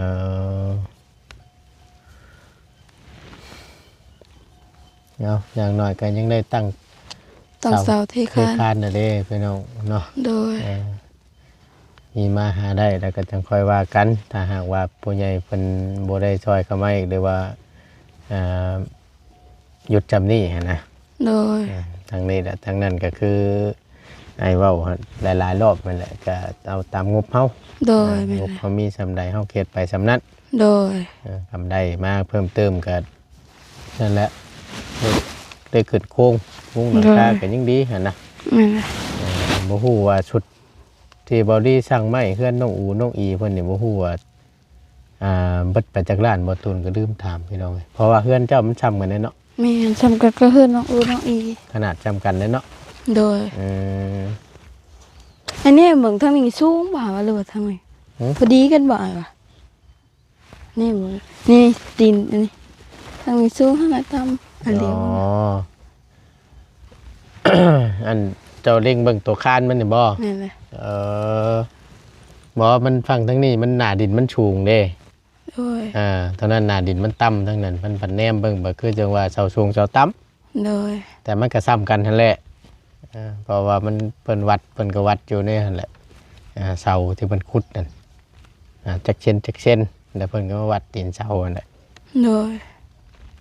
ເອົາ ຢ່າງໜ້ອຍກໍຍັງໄດ້ຕັ້ງ ຕັ້ງເສົາ ເສົາເທຄານ ເທຄານແລ້ວເດ້ພີ່ນ້ອງເນາະ. ໂດຍ. ເອີ ມີມາຫາໄດ້ແລ້ວກໍຈັ່ງຄ່ອຍວ່າກັນ ຖ້າຫາກວ່າຜູ້ໃຫຍ່ເພິ່ນບໍ່ໄດ້ຊ່ອຍເຂົ້າມາອີກ ຫຼືວ່າ ອ່າ ຢຸດຊ່ຳນີ້ຫັ້ນນະ. ໂດຍ. ເອີ ທາງນີ້ແຫຼະ ທາງນັ້ນກໍຄືອ້າຍເວົ້າຫຼາຍໆລອບນັ້ນແຫຼະ ກໍເອົາຕາມງົບເຮົາ. ໂດຍ. ເອີ ແມ່ນແຫຼະ ງົບເຮົາມີສ່ຳໃດ ເຮົາເຮັດໄປສ່ຳນັ້ນ. ໂດຍ. ເອີ ກຳໄດ້ມາເພີ່ມເຕີມກໍ ນັ້ນແຫຼະ ໄດ້ ໄດ້ຂຶ້ນໂຄງມຸງຫຼັງຄາ ໂດຍ ກໍຍັງດີຫັ້ນນະ. ແມ່ນແຫຼະ. ເອີ ບໍ່ຮູ້ວ່າຊຸດທີ່ເບົາດີສັ່ງມາໃຫ້ເຮືອນນ້ອງອູນ້ອງອີເພິ່ນນີ້ ບໍ່ຮູ້ວ່າ ອ່າ ເບິດໄປຈັກລ້ານ ບໍ່ຕູນກໍລືມຖາມພີ່ນ້ອງເອີຍ ເພາະວ່າເຮືອນເຈົ້າມັນຊ່ຳກັນເດ້ເນາະ. ແມ່ນ ຊ່ຳກັນກັບເຮືອນນ້ອງອູນ້ອງອີ ຂະໜາດຊ່ຳກັນເດ້ເນາະ. ໂດຍ. ເອີ ອັນນີ້ເບິ່ງທາງນີ້ສູງບໍ່ ຫຼືວ່າທາງນີ້? ຫື? ພໍດີກັນບໍ່ ອ້າຍວ່າ? ນີ້ເບິ່ງ ນີ້ຕີນອັນນີ້ ທາງນີ້ສູງ ທາງນັ້ນຕ່ຳ ອັນດຽວ. ອໍ ອັນເຈົ້າເລັງເບິ່ງໂຕຄານມັນນີ້ບໍ່? ແມ່ນແຫຼະ. ເອີ ບໍ່ ມັນຝັ່ງທາງນີ້ມັນໜ້າດິນມັນສູງເດ້. ໂດຍ. ອ່າ ທາງນັ້ນໜ້າດິນມັນຕ່ຳ ທາງນັ້ນມັນພັດແນມເບິ່ງ ກໍຄືຈັ່ງວ່າເສົາສູງເສົາຕ່ຳ. ໂດຍ. ແຕ່ມັນກໍສ່ຳກັນຫັ້ນແຫຼະ ເອີ ເພາະວ່າມັນ ເພິ່ນວັດ ເພິ່ນກໍວັດຢູ່ໃນຫັ້ນແຫຼະ ອ່າ ເສົາທີ່ເພິ່ນຂຸດນັ້ນ ອ່າ ຈັກເຊັນ ຈັກເຊັນ ແລ້ວເພິ່ນກໍມາວັດຕີນເສົາຫັ້ນແຫຼະ. ໂດຍ.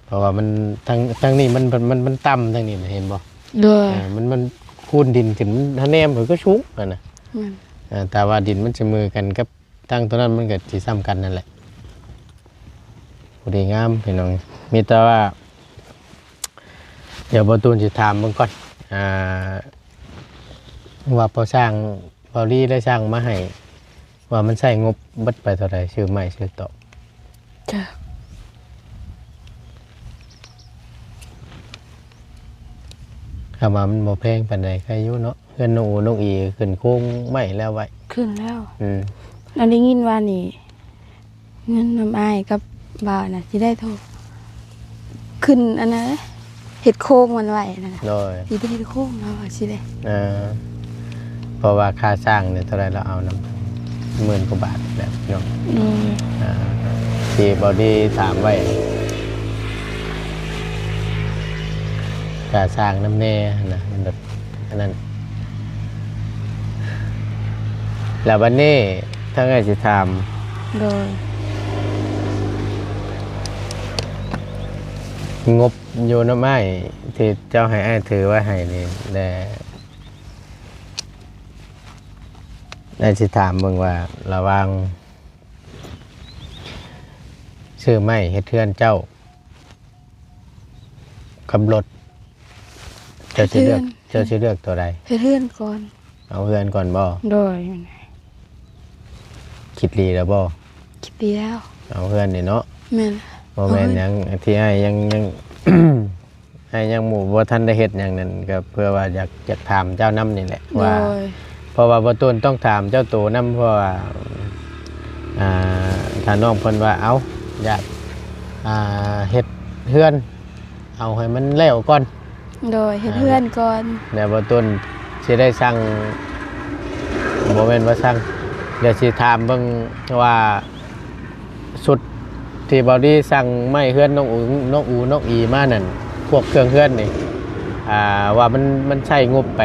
ເພາະວ່າມັນ ທາງ ທາງນີ້ມັນ ມັນ ມັນຕ່ຳ ທາງນີ້ນະ ເຫັນບໍ່? ໂດຍ. ອ່າ ມັນ ມັນຄູນດິນຂຶ້ນ ມັນ ຖ້າແນມເພິ່ນກໍສູງຫັ້ນນະ. ແມ່ນ. ອ່າ ຖ້າວ່າດິນມັນສະເໝີກັນກັບ ຕັ້ງຕົວນັ້ນມັນກໍຊິສ່ຳກັນນັ້ນແຫຼະ. ພໍດີງາມພີ່ນ້ອງ. ມີແຕ່ວ່າ ດຽວບໍ່ຕູນຊິຖາມເບິ່ງກ່ອນ ອ່າ ວ່າພໍ່ຊ່າງ ເບົາລີໄດ້ສັ່ງມາໃຫ້ ວ່າມັນໃຊ້ງົບເບິດໄປເທົ່າໃດ ຊື້ໄມ້ຊື້ຕອກ? ຄຳວ່າມັນບໍ່ແພງປານໃດ ໃຄຢູ່ເນາະ. ເຮືອນນ້ອງອູນ້ອງອີຂຶ້ນໂຄງໄມ້ແລ້ວໄວ້ ຂຶ້ນແລ້ວ. ອືມ ອັນໄດ້ຍິນວ່ານີ້ ເງິນນຳອ້າຍກັບບ່າວນະ ຊິໄດ້ໂທ ຂຶ້ນອັນນັ້ນ ເຮັດໂຄງມັນໄວ້ນະ. ໂດຍ. ຊິໄດ້ເຮັດໂຄງເນາະ ວ່າຊິໄດ້ ເອີ ເພາະວ່າຄ່າສ້າງນີ້ເທົ່າໃດລະເອົານຳ ໝື່ນກວ່າບາດແຫຼະພີ່ນ້ອງ. ໂດຍ. ອ່າ ທີ່ເບົາດີຖາມໄວ້ ຄ່າສ້າງນຳແດ່ຫັ້ນນະ ມັນແບບ ອັນນັ້ນ ແລ້ວບັດນີ້ທາງອ້າຍຊິຖາມ. ໂດຍ. ງົບຢູ່ນຳອ້າຍທີ່ເຈົ້າໃຫ້ອ້າຍຖືໄວ້ໃຫ້ນີ້ແຫຼະ ອ້າຍຊິຖາມເບິ່ງວ່າລະຫວ່າງຊື້ໄມ້ເຮັດເຮືອນເຈົ້າ ກັບລົດ ເຈົ້າຊິເລືອກ ເຮັດເຮືອນ ເຈົ້າຊິເລືອກຕົວໃດ? ເຮັດເຮືອນກ່ອນ. ເອົາເຮືອນກ່ອນບໍ່? ໂດຍ. ຄິດດີແລ້ວບໍ່? ຄິດດີແລ້ວ. ເອົາເຮືອນນີ້ເນາະ. ແມ່ນ. ບໍ່ແມ່ນຫຍັງ ເອົາເຮືອນ ທີ່ອ້າຍຍັງ ຍັງ ອ້າຍຍັງບໍ່ ບໍ່ທັນໄດ້ເຮັດຫຍັງນັ້ນ ກໍເພື່ອວ່າຢາກ ຢາກຖາມເຈົ້ານຳນີ້ແຫຼະ ໂດຍ ວ່າ ເພາະວ່າບໍ່ຕູນຕ້ອງຖາມເຈົ້າໂຕນຳ ເພາະວ່າ ອ່າ ຖ້ານ້ອງເພິ່ນວ່າ ເອົ້າ ຢາກ ອ່າ ເຮັດເຮືອນ ເອົາໃຫ້ມັນແລ້ວກ່ອນ. ໂດຍ. ເຮັດເຮືອນກ່ອນ ແລ້ວບໍ່ຕູນຊິໄດ້ສັ່ງ ບໍ່ແມ່ນວ່າສັ່ງ ດຽວຊິຖາມເບິ່ງວ່າ ຊຸດທີ່ເບົາດີສັ່ງໄມ້ເຮືອນນ້ອງອູ ນ້ອງອູນ້ອງອີມານັ້ນ ພວກເຄື່ອງເຮືອນນີ້ ອ່າ ວ່າມັນ ມັນໃຊ້ງົບໄປ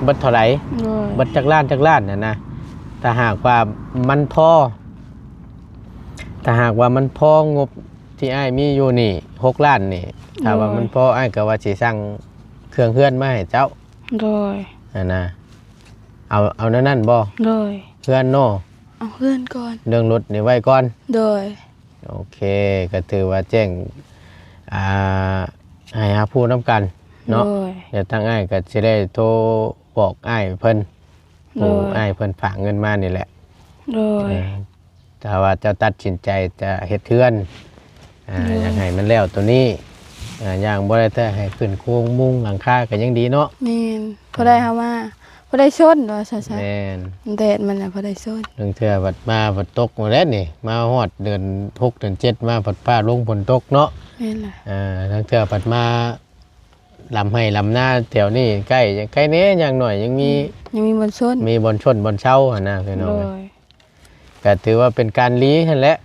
ເບິດເທົ່າໃດ? ໂດຍ. ເບິດຈັກລ້ານຈັກລ້ານຫັ້ນນະ ຖ້າຫາກວ່າມັນພໍ ຖ້າຫາກວ່າມັນພໍງົບທີ່ອ້າຍມີຢູ່ນີ້ ຫົກລ້ານນີ້ ຖ້າວ່າມັນພໍ ໂດຍ ອ້າຍກໍວ່າຊິສັ່ງເຄື່ອງເຮືອນມາໃຫ້ເຈົ້າ. ໂດຍ. ຫັ້ນນະ ເອົາ ເອົາແນວນັ້ນບໍ່? ໂດຍ. ເຮືອນເນາະ ເອົາເຮືອນກ່ອນ ເລື່ອງລົດນີ້ໄວ້ກ່ອນ. ໂດຍ. ໂອເຄ ກໍຖືວ່າແຈ້ງ ອ່າ ໃຫ້ຮັບຮູ້ນຳກັນເນາະ. ໂດຍ. ດຽວທາງອ້າຍກໍຊິໄດ້ໂທບອກອ້າຍເພິ່ນ ໂດຍ ຜູ້ອ້າຍເພິ່ນຝາກເງິນມານີ້ແຫຼະ. ໂດຍ. ເອີ ຖ້າວ່າເຈົ້າຕັດສິນໃຈຈະເຮັດເຮືອນ ອ່າ ໂດຍ ຢາກໃຫ້ມັນແລ້ວໂຕນີ້ ອ່າ ຢ່າງບໍ່ໄດ້ແຕ່ໃຫ້ຂຶ້ນໂຄງມຸງຫຼັງຄາກໍຍັງດີເນາະ. ແມ່ນ. ພໍໄດ້ເຮົາມາ ພໍໄດ້ຊົນວ່າຊັ້ນຊະ. ແມ່ນ. ແດດມັນນະພໍໄດ້ຊົນ. ລາງເທື່ອພັດມາພັດຕົກໝົດແລ້ວນີ້ ມາຮອດເດືອນຫົກເດືອນເຈັດມາພັດຟ້າລົງຝົນຕົກເນາະ. ແມ່ນລະ. ອ່າ ລາງເທື່ອພັດມາລຳໄຮ່ລຳນາແຖວນີ້ໃກ້ ໃກ້ແດ່ ຢ່າງໜ້ອຍຍັງມີ ອືມ ຍັງມີບ່ອນຊົນ ມີບ່ອນຊົນບ່ອນເຊົາຫັ້ນນະພີ່ນ້ອງ. ໂດຍ. ກໍຖືວ່າເປັນການລີຫັ້ນແຫຼະ.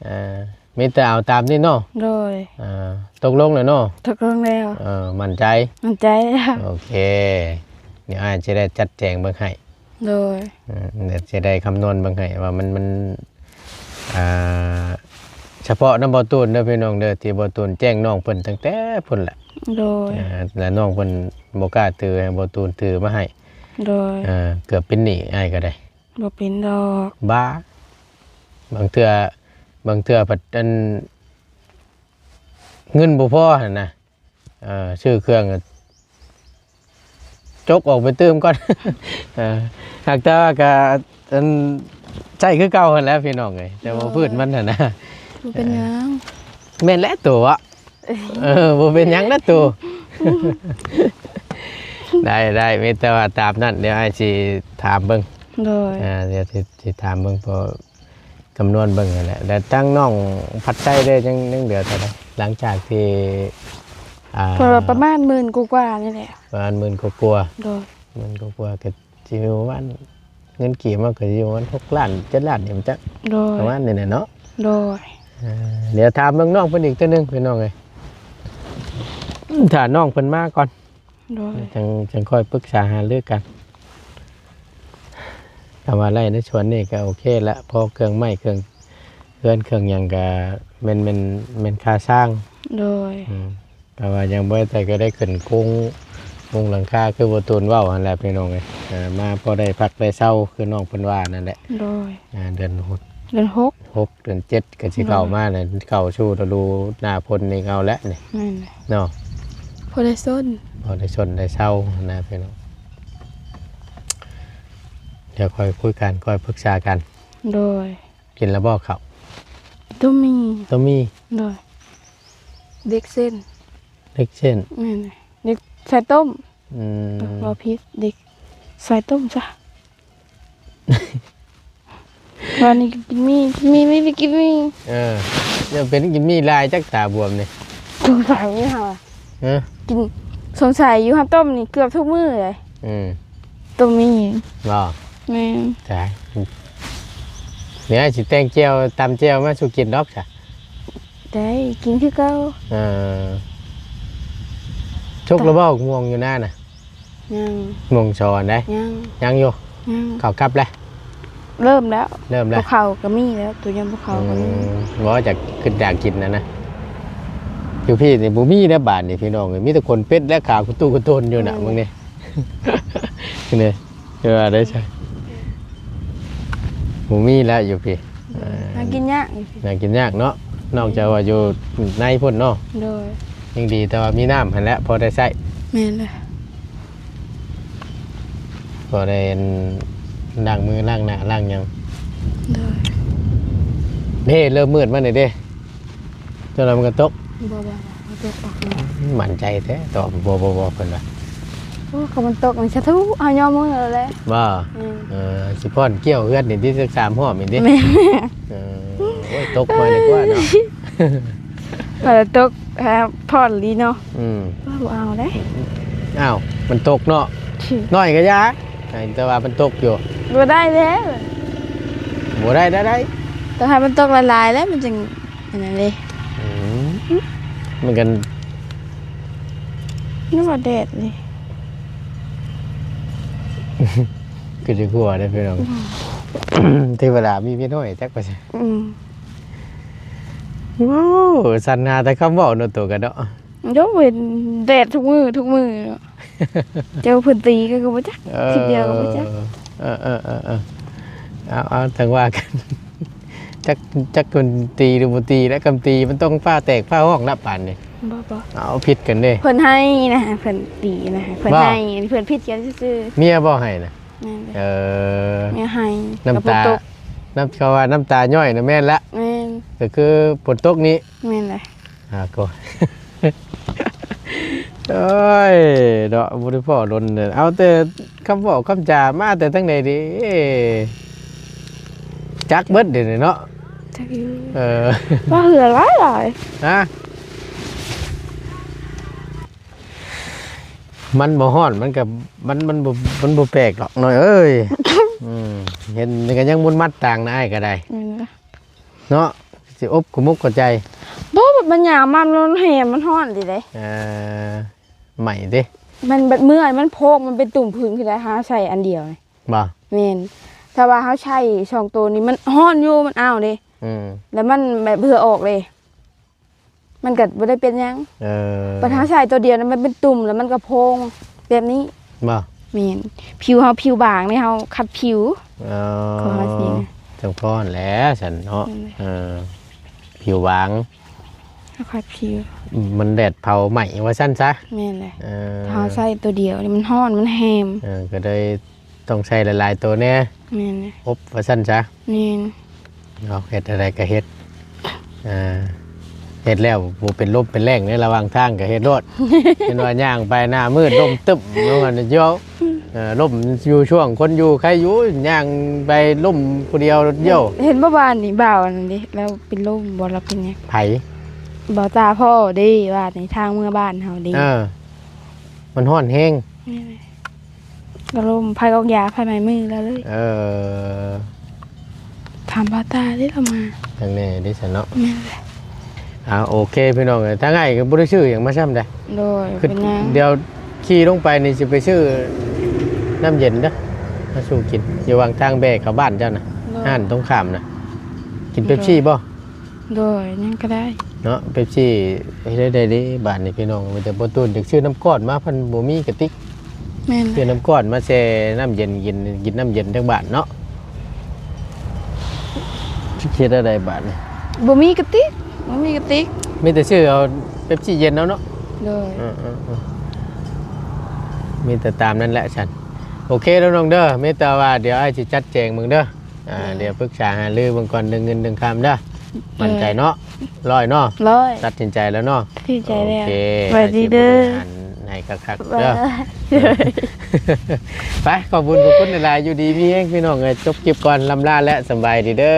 ອ່າ ມີແຕ່ເອົາຕາມນີ້ເນາະ. ໂດຍ. ອ່າ ຕົກລົງແລ້ວເນາະ. ຕົກລົງແລ້ວ. ເອີ ໝັ້ນໃຈ? ໝັ້ນໃຈແລ້ວ. ໂອເຄ ດຽວອ້າຍຈະໄດ້ຈັດແຈງເບິ່ງໃຫ້. ໂດຍ. ເອີ ດຽວຈະໄດ້ຄຳນວນເບິ່ງໃຫ້ວ່າມັນ ມັນ ອ່າ ສະເພາະນຳບໍ່ຕູນເດີພີ່ນ້ອງເດີ ທີ່ບໍ່ຕູນແຈ້ງນ້ອງເພິ່ນຕັ້ງແຕ່ພຸ້ນແຫຼະ. ໂດຍ. ອ່າ ແລະນ້ອງເພິ່ນບໍ່ກ້າຖື ໃຫ້ບໍ່ຕູນຖືມາໃຫ້. ໂດຍ. ເອີ ເກືອບເປັນໜີ້ອ້າຍກໍໄດ້. ບໍ່ເປັນດອກ. ບ້າ ບາງເທື່ອ ບາງເທື່ອພັດອັນ ເງິນບໍ່ພໍຫັ້ນນະ ເອີ ຊື້ເຄື່ອງ ຈົກອອກໄປຕື່ມກ່ອນ. ເອີ ຫາກແຕ່ວ່າກໍອັນ ໃຊ້ຄືເກົ່າຫັ້ນແຫຼະພີ່ນ້ອງເອີຍ ແຕ່ວ່າ ໂດຍ ພື້ນມັນຫັ້ນນະ. ບໍ່ເປັນຫຍັງ. ເອີ ແມ່ນແຫຼະໂຕອະ. ເອີ ບໍ່ເປັນຫຍັງນະໂຕ. ໄດ້ ໄດ້ ມີແຕ່ວ່າຕາມນັ້ນ ດຽວອ້າຍຊິຖາມເບິ່ງ. ໂດຍ ອ່າ ດຽວຊິ ຊິຖາມເບິ່ງ ພໍຄຳນວນເບິ່ງຫັ້ນແຫຼະ. ແລ້ວທາງນ້ອງພັດໄຊເດ້ ຍັງ ຍັງເຫຼືອເທົ່າໃດ ຫຼັງຈາກທີ່ ອ່າ ເພິ່ນວ່າປະມານໝື່ນກວ່າໆນີ້ແຫຼະ ປະມານໝື່ນກວ່າໆ ໂດຍ ໝື່ນກວ່າໆ ກໍຊິຢູ່ປະມານ ເງິນກີບມັນກໍຢູ່ປະມານຫົກລ້ານ ເຈັດລ້ານນີ້ມັນຈັກ ໂດຍ ປະມານນີ້ແຫຼະເນາະ ໂດຍ ອ່າ ດຽວຖາມເບິ່ງນ້ອງເພິ່ນອີກເທື່ອໜຶ່ງ ພີ່ນ້ອງເອີຍ ຖ້ານ້ອງເພິ່ນມາກ່ອນ ໂດຍ ຈັ່ງ ຈັ່ງຄ່ອຍປຶກສາຫາລືກັນ. ຖ້າວ່າໄລ່ໃນສ່ວນນີ້ກໍໂອເຄລະ ພໍເຄື່ອງໄມ້ເຄື່ອງເຮືອນເຄື່ອງຫຍັງກໍແມ່ນ ແມ່ນ ແມ່ນຄ່າສ້າງ ໂດຍ ອືມ ແຕ່ວ່າຍັງບໍ່ໄດ້ ແຕ່ກໍໄດ້ຂຶ້ນໂຄງມຸງຫຼັງຄາ ຄືບໍ່ຕູນເວົ້າຫັ້ນແຫຼະ ພີ່ນ້ອງເອີຍ ເອີ ມາພໍໄດ້ພັກໄດ້ເຊົາ ຄືນ້ອງເພິ່ນວ່ານັ້ນແຫຼະ ໂດຍ ອ່າ ເດືອນຫົກ ເດືອນຫົກ ຫົກ ເດືອນເຈັດ ກໍຊິເຂົ້າມາແລ້ວ ເຂົ້າສູ່ລະດູໜ້າຝົນນີ້ເອົາແລ້ວນີ້ ແມ່ນແຫຼະ ເນາະ ພໍໄດ້ຊົນ ພໍໄດ້ຊົນໄດ້ເຊົານະ ພີ່ນ້ອງ ດຽວຄ່ອຍຄຸຍກັນ ຄ່ອຍປຶກສາກັນ ໂດຍ ກິນແລ້ວບໍ່ເຂົ້າ? ຕົ້ມໝີ່ ຕົ້ມໝີ່ ໂດຍ ເດັກເສັ້ນ ເດັກເສັ້ນ ແມ່ນ ເດັກໃສ່ຕົ້ມ ອືມ ເວົ້າຜິດ ເດັກໃສ່ຕົ້ມຊະ ວັນນີ້ກໍກິນໝີ່ ກິນໝີ່ ໄປກິນໝີ່ ເອີ ຍັງເປັນກິນໝີ່ຫຼາຍ ຈັກຕາບວມນີ້ ສົງໄສຢູ່ຫາ ຮະ ກິນ ສົງໄສຢູ່ຫາຕົ້ມນີ້ເກືອບທຸກມື້ເລີຍ ອືມ ຕົ້ມໝີ່ ບໍ່ ແມ່ນ ຕາຍ ດຽວຊິແຕ່ງແຈ່ວ ຕຳແຈ່ວມາສູ່ກິນດອກຊະ ໄດ້ ກິນຄືເກົ່າ ເອີ ສຸກແລ້ວບໍ່ ໝ່ວງຢູ່ນານະ? ຍັງ ໝ່ວງຊອນໄດ໋ ຍັງ ຍັງຢູ່ ຍັງ ເຂົ້າກັບແລ້ວ ເລີ່ມແລ້ວ ເລີ່ມແລ້ວ ພວກເຂົາກໍມີແລ້ວ ຕົວຍຳພວກເຂົາກໍມີ ອືມ ບໍ່ ຈະຄິດຢາກກິນນະນະ ຢູ່ພີ້ນີ້ບໍ່ມີແລ້ວບາດນີ້ ພີ່ນ້ອງເອີຍ ມີແຕ່ຂົນເປັດ ແລະ ຂາກຸຕຸກຸຕົນຢູ່ນະ ອືມ ມຶງນີ້ ນີ້ ຄືວ່າໄດ້ໃສ ບໍ່ມີແລ້ວຢູ່ພີ້ ເອີ ຫາກິນຍາກຢູ່ພີ້ ຫາກິນຍາກເນາະ ນອກຈາກວ່າຢູ່ໃນພຸ້ນເນາະ ໂດຍ ຍັງດີແຕ່ວ່າມີນ້ຳຫັ້ນແຫຼະ ພໍໄດ້ໃຊ້ ແມ່ນແຫຼະ ພໍໄດ້ອັນ ລ້າງມືລ້າງໜ້າລ້າງຫຍັງ ໂດຍ ເດ້ ເລີ່ມມືດມານີ້ເດ້ ຈັ່ງໃດມັນກໍຕົກ ບໍ່ ບໍ່ ບໍ່ຕົກອອກມາ ໝັ້ນໃຈແທ້ ຕອບບໍ່ ບໍ່ ບໍ່ ເພິ່ນວ່າ ໂອ້ ຄັນມັນຕົກນີ້ສາທຸ ເຮົາຍອມມືແລ້ວແຫຼະ ບໍ່ ອືມ ເອີ ຊິຜ່ອນກ່ຽວເຮືອນນີ້ຕິ ຈັກສາມຮອບນີ້ຕິ ແມ່ນ ເອີ ໂອ້ຍ ຕົກມາດີກວ່າເນາະ ຖ້າຕົກ ຖ້າຜ່ອນອີ່ຫຼີເນາະ ອືມ ບໍ່ເອົາເດ້ ອ້າວ ມັນຕົກເນາະ ໜ້ອຍກໍຢ່າ ໃຫ້ແຕ່ວ່າມັນຕົກຢູ່ ບໍ່ໄດ້ແລ້ວ ບໍ່ໄດ້ ໄດ້ ໄດ້ ຕ້ອງໃຫ້ມັນຕົກຫຼາຍໆ ແລ້ວມັນຈຶ່ງ ອັນນັ້ນເດ້ ອືມ ມັນກໍ ນຶກວ່າແດດນີ້ ຄືຊິຂົວເດ້ພີ່ນ້ອງ ອືມ ເທວະດາມີເມຍນ້ອຍຈັກວ່າຊັ້ນ ອືມ ໂອ້ ສັນຫາແຕ່ຄຳເວົ້າເນາະ ໂຕກັນເນາະ ໂດຍ ແດດທຸກມື້ ທຸກມື້ເນາະ ເຈົ້າເພິ່ນຕີກັນກໍບໍ່ຈັກ ເອີ ທິດດຽວກໍບໍ່ຈັກ ເອີ ເອີ ເອີ ເອີ ເອົາ ເອົາ ຈັ່ງວ່າກັນ ຈັກ ຈັກມັນຕີຫຼືບໍ່ຕີແຫຼະ ຄັນຕີມັນຕ້ອງຟ້າແຕກຟ້າຮ້ອງລະປານນີ້ ບໍ່ ບໍ່ ເອົາ ຜິດກັນເດ້ ເພິ່ນໄຫ້ນະ ເພິ່ນຕີນະ ເພິ່ນ ບໍ່ ໄຫ້ ເພິ່ນຜິດກັນຊື່ໆ ເມຍບໍ່ໄຫ້ນະ ແມ່ນ ເອີ ເມຍໄຫ້ ນ້ຳຕາ ນ້ຳ ເຂົາວ່ານ້ຳຕາຍ້ອຍນະ ແມ່ນລະ ແມ່ນ ກໍຄືຝົນຕົກນີ້ ແມ່ນແຫຼະ ຫາກໍ ໂອ້ຍ ເນາະ ບໍ່ໄດ້ພໍ້ດົນເດີ ເອົາແຕ່ຄຳເວົ້າຄຳຈາມາແຕ່ທາງໃດເດ ຈັກເບິດເດນີ້ເນາະ ຈັກຢູ່ ເອີ ວ່າເຫື່ອຫຼາຍໆ ຮະ ມັນບໍ່ຮ້ອນ ມັນກໍ ມັນ ມັນບໍ່ ມັນບໍ່ແປກດອກນ້ອຍເອີຍ ອືມ ເຫັນກໍຍັງມົນມັດຕ່າງນະ ອ້າຍກໍໄດ້ ແມ່ນລະ ເນາະ ຊິອົບຂະໝົກຂະໃຈ ບໍ່ ມັນຍາມມັນ ມັນແຮງ ມັນຮ້ອນດີເດ້ ເອີ ໃໝ່ຕິ ມັນແບບເມື່ອຍ ມັນໂພກ ມັນເປັນຕຸ່ມຜື່ນຂຶ້ນໄດ້ ເຮົາໃຊ້ອັນດຽວນີ້ ບໍ່ ແມ່ນ ຖ້າວ່າເຮົາໃຊ້ສອງໂຕນີ້ ມັນຮ້ອນຢູ່ ມັນອ້າວເດ້ ອືມ ແລ້ວມັນແບບເຫື່ອອອກເດ້ ມັນກໍບໍ່ໄດ້ເປັນຫຍັງ ເອີ ບັດເຮົາໃຊ້ໂຕດຽວນັ້ນ ມັນເປັນຕຸ່ມ ແລ້ວມັນກໍໂພງແບບນີ້ ບໍ່ ແມ່ນ ຜິວເຮົາຜິວບາງເດ້ ເຮົາຂັດຜິວ ອໍ ຂອງເຮົາຊິ ຈັ່ງພໍຫັ້ນແຫຼະຊັ້ນເນາະ ແມ່ນແຫຼະ ເອີ ຜິວບາງ ເຮົາຂັດຜິວ ມັນແດດເຜົາໄໝ້ວ່າຊັ້ນຊະ ແມ່ນແຫຼະ ເອີ ຖ້າເຮົາໃຊ້ໂຕດຽວນີ້ ມັນຮ້ອນ ມັນແຮງ ເອີ ກໍເລີຍ ຕ້ອງໃຊ້ຫຼາຍໆໂຕແດ່ ແມ່ນ ອົບວ່າຊັ້ນຊະ ແມ່ນ ເນາະ ເຮັດແນວໃດກໍເຮັດ ອ່າ ເຮັດແລ້ວບໍ່ເປັນລົມເປັນແລ້ງໃນລະຫວ່າງທາງກໍເຮັດໂລດ ເຫັນວ່າຍ່າງໄປໜ້າມືດລົມຕຶບ ແລ້ວມັນຢອກ ເອີ ລົ້ມຢູ່ຊ່ວງຄົນຢູ່ໃຄຢູ່ ຍ່າງໄປລົ້ມຜູ້ດຽວໂດດດ່ຽວ. ເຫັນບໍ່ ວານນີ້ບ່າວອັນນັ້ນເດ້ ລາວເປັນລົມບໍ່ ລາວເປັນຫຍັງ? ໃຜ? ບ່າວຕາພໍ່ເດ້ ວານນີ້ທາງເມືອບ້ານເຮົາເດ້. ເອີ ມັນຮ້ອນແຮງ. ແມ່ນແຫຼະ ກໍລົມ ໄຟອອກຢາ ໄຟໄໝ້ມືລາວເລີຍ. ເອີ ຖາມບ່າວຕາເດ້ ລາວມາ. ຈັ່ງແນ່ເດ້ຊັ້ນເນາະ. ແມ່ນແຫຼະ. ອ່າ ໂອເຄພີ່ນ້ອງເອີຍ ທາງອ້າຍກໍບໍ່ໄດ້ຊື້ຫຍັງມາຊ້ຳໃດ. ໂດຍ ຄື ເປັນຫຍັງ? ດຽວຂີ່ລົງໄປນີ້ຊິໄປຊື້ນ້ຳເຢັນເດີ ມາສູ່ກິນ ຢູ່ຫວ່າງທາງແບກເຂົ້າບ້ານເຈົ້ານະ. ໂດຍ ຮ້ານຕົງຂ້າມນະ. ກິນເປັບຊີບໍ່? ໂດຍ ຫຍັງກໍໄດ້ເນາະ. ເປັບຊີເຮັດໄດ້ເດ້ບາດນີ້ພີ່ນ້ອງ. ມີແຕ່ພໍ່ຕູນຢາກຊື້ນ້ຳກ້ອນມາ ເພິ່ນບໍ່ມີກະຕິກ. ແມ່ນ ຊື້ນ້ຳກ້ອນມາແຊ່ນ້ຳເຢັນກິນ ກິນນ້ຳເຢັນຈັກບາດເນາະ. ຊິເຮັດແນວໃດບາດນີ້? ບໍ່ມີກະຕິກ ບໍ່ມີກະຕິກ. ມີແຕ່ຊື້ເອົາເປັບຊີເຢັນເອົາເນາະ. ໂດຍ ເອີໆໆ ມີແຕ່ຕາມນັ້ນແຫຼະຊັ້ນ. ໂອເຄເດີນ້ອງເດີ ມີແຕ່ວ່າດຽວອ້າຍຊິຈັດແຈງເບິ່ງເດີ. ອ່າ ເອີ ດຽວປຶກສາຫາລືເບິ່ງກ່ອນເລື່ອງເງິນເລື່ອງຄຳເດີ. ເອີ ໝັ້ນໃຈເນາະ? ຮ້ອຍເນາະ? ຮ້ອຍ. ຕັດສິນໃຈແລ້ວເນາະ? ຕັດສິນໃຈແລ້ວ. ໂອເຄ ສະບາຍດີເດີ. ໃຫ້ຄັກໆເດີ. ບາຍ. ໄປ ຂອບຄຸນຂອບຄຸນຫຼາຍໆ ຢູ່ດີມີແຮງພີ່ນ້ອງເອີຍ. ຈົບຄລິບກ່ອນ ລ່ຳລາ ແລະ ສະບາຍດີເດີ.